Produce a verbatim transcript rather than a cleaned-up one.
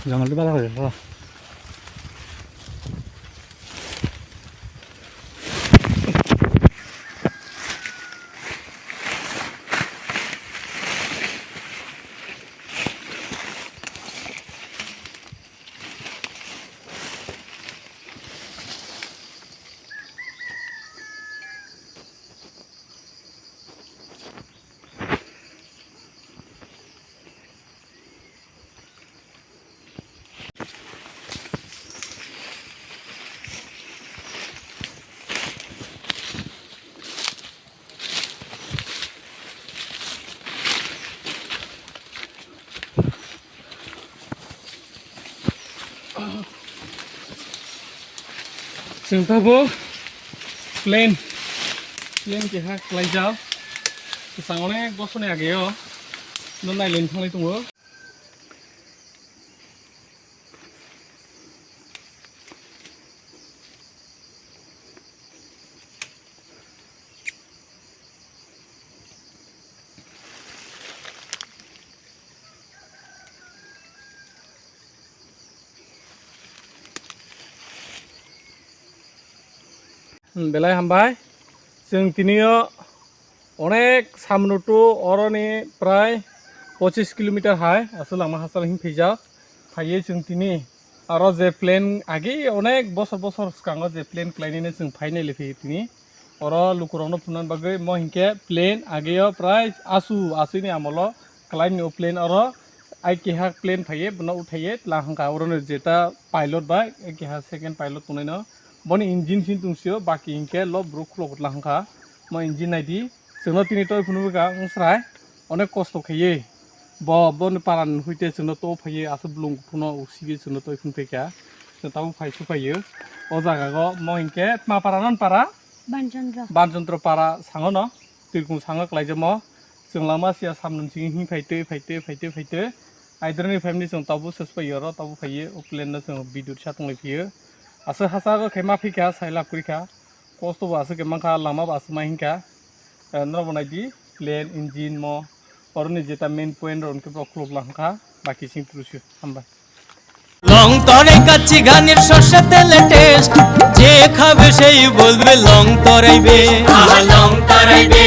Jangal di bala kare. Chwng tabuk plan, plan keha khlaijak. Kwchang onek bosorni ageo no nailai thangwi tongo. Hmm, belai hambai. Chwng tini o onek samno to oroni prai pochis kilometer hai aswk langma hachal him phaijak. Phaiwi chwng tini aro je plan agi onek bosor bosor swkango je plan khlainani chwng phainai le phaiyo tini. Oro lukurokno phunukna bagwi mo hinkhe plan ageo prai asu aswini amolo khlaini o plan oro ai keha plan phaiye bono uthaiye tla hwnkha oroni jeta pilot bai ai keha second pilot tongnaino boni engine sin tungsio baki hinkhe lo bwrwk khulok tla hwnkha mo engine naidi chwngno tini toi phunukgwkha wngsrai onek kosto khaiye bo boni paran huite chwngno to phaiye aswk blung kuphurno uksigi chwngno toi phunukgwkha chwng tabuk phai suphaio o jagago mo hinkhe tma para non para Banchondro. Banchondro para sangono, Twirkung sango klaijamo. Chwng lama siya samnum simi him phaitwi, phaitwi, phaitwi, phaitwi. Aidroni family chwng tabuk sespai yoro, tabuk phaiye, o plan no chwng bidut sa tonglai phiyo. Aswk hachalo khe ma phikha, sai lab kwrwikha. Kosto bo aswk khe mankha, lama bo aswk ma hinkha. Eh, norok bo naidi, plan, engine mo, oroni jeta main point rok hwnkhe borok khuluk lang kha, baki sing trusu. Hambai. Long Tarai কাচ্চি ঘানির সর্ষে তেলে টেস্ট, যে খাবে সেই বলবে লং তরাই বে। আহা, লং তরাই বে।